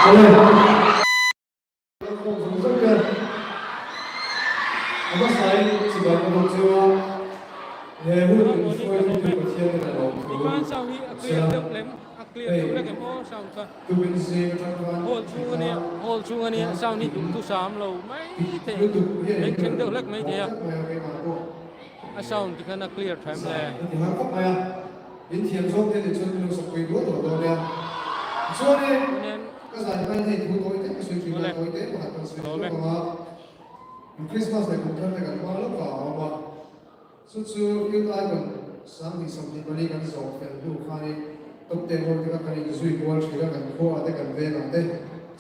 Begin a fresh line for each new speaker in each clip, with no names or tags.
Awle. Kalkhawm zawng zawng te a hmasain chibai ka bawk chu a, he hun min hruaitu hi Pathian in a lawm thu a sawi a, hei tumin zing atang khan thihna hian lutuk hi a inher mawh tlat mai a, keimah pawh zan a ti har khawp mai a, in thiam zawk te nih chuan min lo sakpui duah duah dawn nia. Tichuanin. Ka zai hmain hei thu tawi te ka sawi thin a, tawi te pakhat kan sawi lawk ang a, Christmas leh kum thar te kan hmang lawk vang a awm a, chu chu Youth Icon 2024 kan zawh fel hnu khanin top ten ho te kha kan inzui kual thin a, kan khua ah te kan veng ah te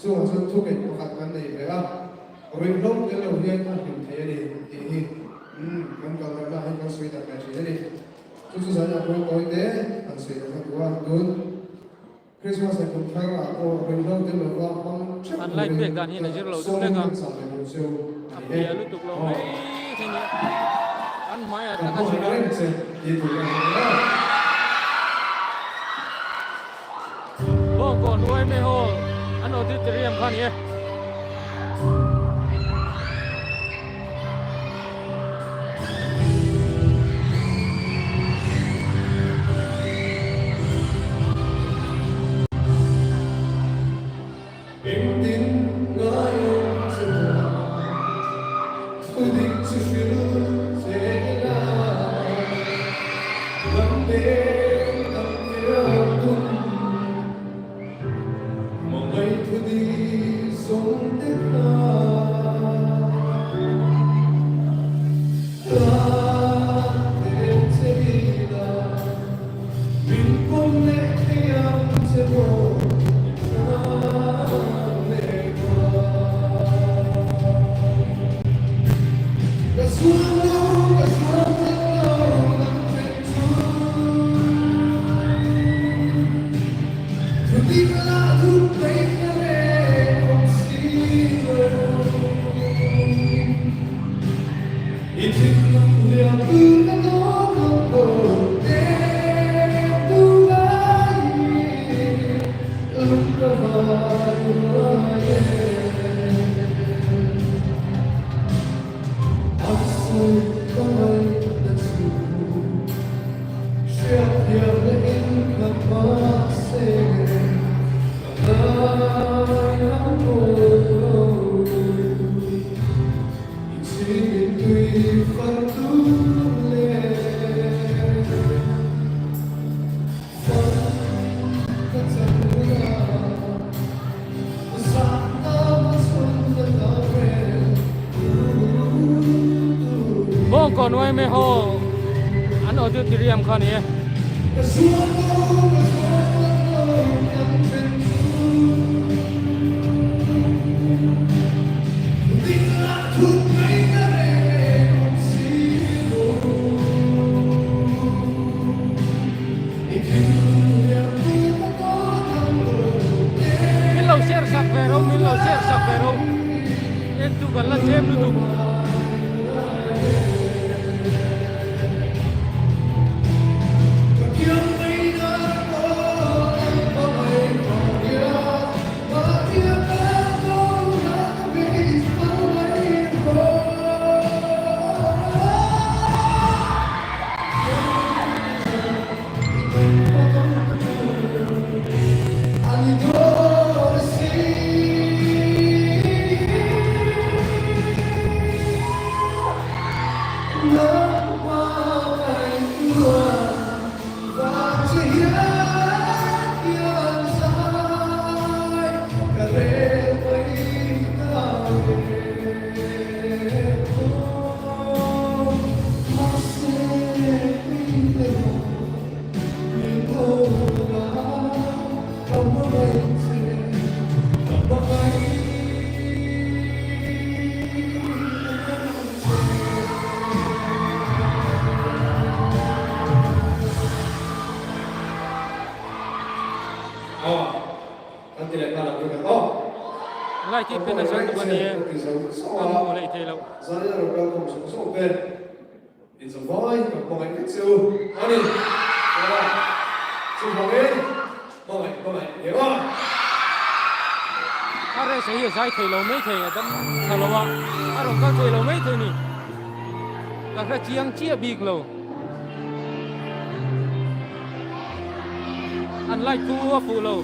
chungah chuan thukeng pakhat kan nei ve a, ruihhlo tel lo hian a hlim thei a ni tih hi kan kal darhna ah hian kan sawi darh ve thin a ni. Chu chu zan ah pawh tawi te kan sawi darh kha duh a, tun. Christmas leh kum thar ah pawh ruihhlo tel lova hmang theuh
An light
turin
pek dan hian a zir lo
ka
deuh hlek
sawm
a,
kan chah ve bawk cheu
a
a ni e.
pia lutuk lo
Aw.
mai thei nia. An hmaiah
Kan
tak a
hmangaih
chhun a.
reng che tih tur kan hmu a.
Bawngkawn YMA Hall an auditorium kha a ni e.
Engtin ngai awm che tura thudik chu hrilh che ila, lam leng tam viau tum. Hmangaih thudi zawng te kha Tlan tel che ila Min pawm leh thei ang che maw Tlan leh kha Ka sual lo ka sual tlat lo nang then chu Thudik lah duh mai ka reng awm si lo. I thinlung lian tu ka dawn ang lo em tunlai lung ka vai ruai e. An sawi ka ngaihna chu hriatthiam leh innghat mahse ka ngai ang mawi lo. I chhingin tui far tur leh far ka chang a.
Bawngkawn Uaime Hall an auditorium kha a ni e. Min lo share sak ve ro, min lo share sak ve ro. En tu kan la tlem lutuk. Light hi pen a sawi tuk a ni e, ka hmuh leh thei loh.
Inzavai ka hmangaih vek che u a ni. Chuan, chuvangin hmangaih hmangaih hle a.
RS a hi a zai thei lo mai thei a dam tha lo a, a rawn kal thei lo mai thei ni. Ka hre chiang chiah bik lo. An light khu a fuh lo.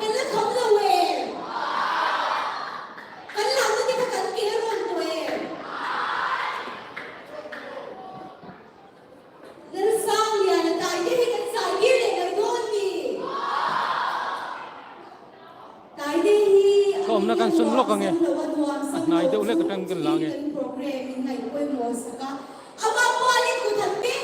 Kan la kham lo e. Kan hlauhna te kha kan ke rawn tawh e. Lalsangliana Taite hi kan zai tir leh mai dawn ni. Taite hi a
Ka awmna kan sawn lawk ange. A hnai deuh hlek atang kan la ange.
Kan program in ngaih pawimawh sak a. Amah pualin kut han pek.